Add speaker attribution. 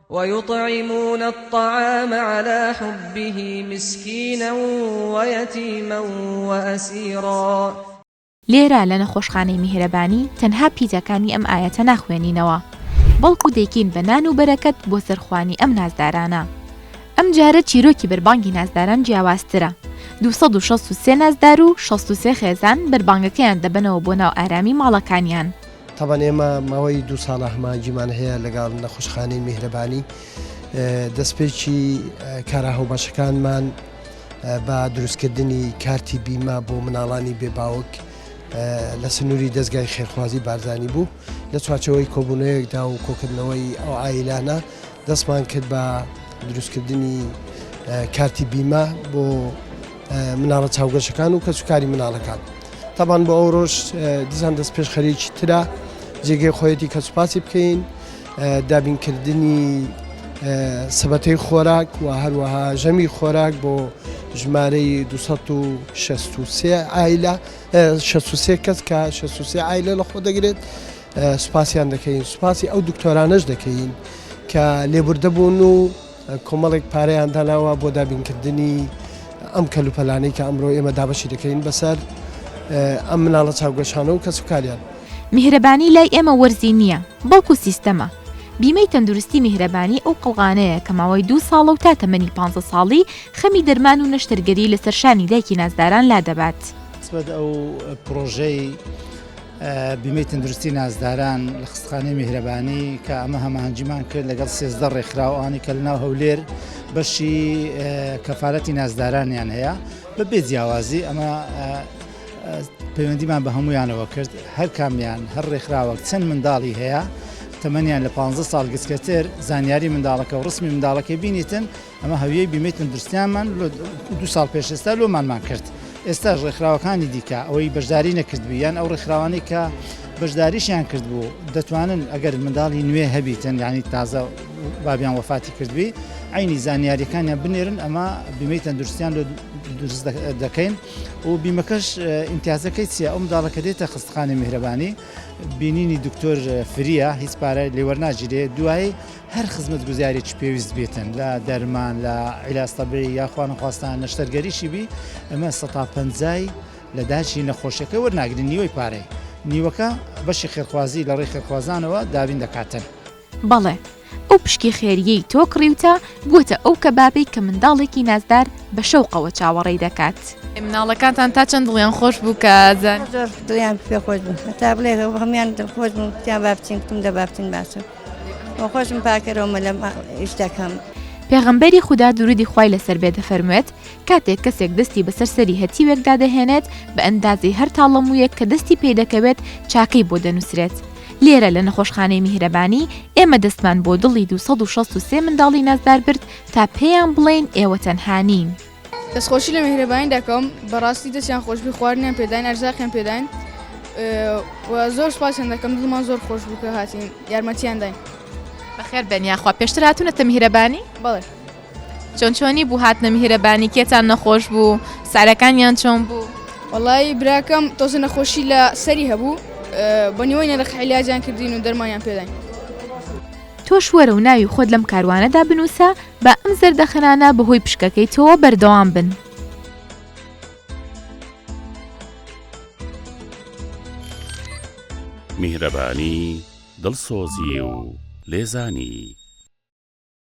Speaker 1: ویطعمون الطعام علی حبه مسکینا ویتیما واسیرا.
Speaker 2: لێرە لە نەخۆشخانەی میهرەبانی تەنها پیتەکانی ئەم ئایەتە ناخوێنینەوە، بەڵکو دەیکەین بە نان و بەرەکەت بۆ سەر خوانی ئەم نازدارانە. ئەمجارە چیرۆکی بەربانگی نازداران جیاوازترە، 263 نازدار و 63 خێزان بەربانگەکەیان دەبەنەوە بۆ ناو ئارامی ماڵەکانیان.
Speaker 3: تەبعەن ئێمە ماوەی دوو ساڵە هەماهەنگیمان هەیە لەگەڵ نەخۆشخانەی میهرەبانی، دەستپێکی کارە هاوبەشەکانمان بە دروستکردنی کارتی بیمە بۆ مناڵانی بێ باوک لە سنووری دەزگای خێرخوازی بارزانی بوو لە چوارچەوەی کۆبوونەوەیەکدا و کۆکردنەوەی ئەو عایلانە دەستمان کرد بە دروستکردنی کارتی بیمە بۆ مناڵە چاوگەشەکان و کەسوکاری مناڵەکان تاوان بۆ ئەو ڕۆژ دیسان دەست پێش خەریکی ترە جێگەی خۆیەتی کە سوپاسی بکەین دابینکردنی سەبەتەی خۆراک و هەروەها ژەمی خۆراک بۆ ژمارەی 263 عایلە 63 کەس کە 63 عایلە لە خۆ دەگرێت سوپاسیان دەکەین سوپاسی ئەو دکتۆرانەش دەکەین کە لێبوردە بوون و کۆمەڵێک پارەیان داناوە بۆ دابینکردنی ئەم کەلوپەلانەی کە ئەمڕۆ ئێمە دابەشی دەکەین بەسەر ئەم مناڵە چاوگەشانە و کەسوکاریان.
Speaker 2: میهرەبانی لای ئێمە وەرزی نییە، بەڵکو سیستەمە. بیمەی تەندروستی میهرەبانی ئەو قەڵغانەیە کە ماوەی دوو ساڵە و تا تەمەنی پانزە ساڵی خەمی دەرمان و نەشتەرگەری لەسەر شانی دایکی نازداران لادەبات.
Speaker 4: نسبەت ئەو پڕۆژەی بیمەی تەندروستی نازداران لە خستخانەی میهرەبانی کە ئەمە هەماهەنگیمان کرد لەگەڵ 13 ڕێکخراو ئەوانەی کە لەناو هەولێر بەشی کەفالەتی نازدارانیان هەیە بە بێ جیاوازی ئەمە پەیوەندیمان بە هەمویانەوە کرد هەر کامیان هەر ڕێکخراوەک چەند منداڵی هەیە تەمەنیان لە 15 ساڵ گچکەتر زانیاری منداڵەکە و ڕسمی منداڵەکەی بینیتن ئەمە هەویەی بیمەی تەندروستیانمان دوو ساڵ پێش ئێستا لۆمانمان کرد ئێستاش ڕێکخراوەکانی دیکە ئەوەی بەشداری نەکردبوو یان ئەو ڕێکخراوانەی کە بەشداریشیان کردبوو دەتوانن ئەگەر منداڵی نوێ هەبیتن یعنی تازە بابیان وەفاتی کردبی عینی زانیاریەکانیان بنێرن ئەمە بیمەی تەندروستیان لۆ دروست دەکەین و بیمەکەش ئیمتیازەکەی چییە ئەو منداڵەکە دێتە خستخانەی میهرەبانی بینینی دکتۆر فریە هیچ پارە لێوەرناگیرێ دوایی هەر خزمەتگوزاریەکی پێویست بێتن لە دەرمان لە عیلاج تەبیعی یا خوانەخواستە نەشتەرگەریشی بی ئەمە سەتا پەنجای لە داچی نەخۆشیەکە وەرناگرین نیوەی پارەی نیوەکە بەشی خێرخوازی لە ڕێی خێرخوازانەوە دابین دەکاتن.
Speaker 2: بەڵێ ئەو پشکی خێرییەی تۆ کڕیوتە بووەتە ئەو کەبابەی کە منداڵێکی نازدار بە شەوقەوە چاوەڕێی دەکات.
Speaker 5: مناڵەکانتان تا چەند دڵیان خۆش بوو کە زانی؟
Speaker 6: زۆر دڵیان پێ خۆش بوو هەتا بڵێ هەموویان دڵخۆش بوون گوتیان با بچین گوتم دە با بچین باشە. خۆشم پاکەرەوە مەلەم ئیش دەکەم.
Speaker 2: پێغەمبەری خودا دروودی خوای لەسەر بێ دەفەرموێت، کاتێک کەسێک دەستی بەسەر سەری هەتیوێکدا دەهێنێت بە ئەندازەی هەر تاڵە موویەک کە دەستی پێی دەکەوێت چاکەی بۆ دەنووسرێت. لێرە لە نەخۆشخانەی میهرەبانی ئێمە دەستمان بۆ دڵی 263 منداڵی نازدار برد تا پێیان بڵێین ئێوە تەنها نین.
Speaker 7: دەستخۆشی لە میهرەبانی دەکەم بەڕاستی دەستیان خۆشبی خواردنیان پێداین ئەرزاقیان پێداین و زۆر سپاسیان دەکەم دڵمان زۆر خۆش بوو کە هاتین یارمەتیان داین.
Speaker 5: بەخێر بێن یاخوا پێشتر هاتوونەتە میهرەبانی؟
Speaker 7: بەڵێ.
Speaker 5: چۆن چۆنی بوو هاتنە میهرەبانی کێتان نەخۆش بوو سارەکانیان چۆن بوو؟
Speaker 7: وەڵایی براکەم تۆزە نەخۆشی لە سەری هەبوو بە نیوەی نرخ عیلاجیان کردین و دەرمانیان پێداین.
Speaker 2: تۆش وەرە و ناوی خۆت لەم کاروانەدا بنووسە با ئەم زەردەخەنانە بەهۆی پشکەکەی تۆوە بەردەوام بن.
Speaker 8: میهرەبانی، دڵسۆزی و لێزانی.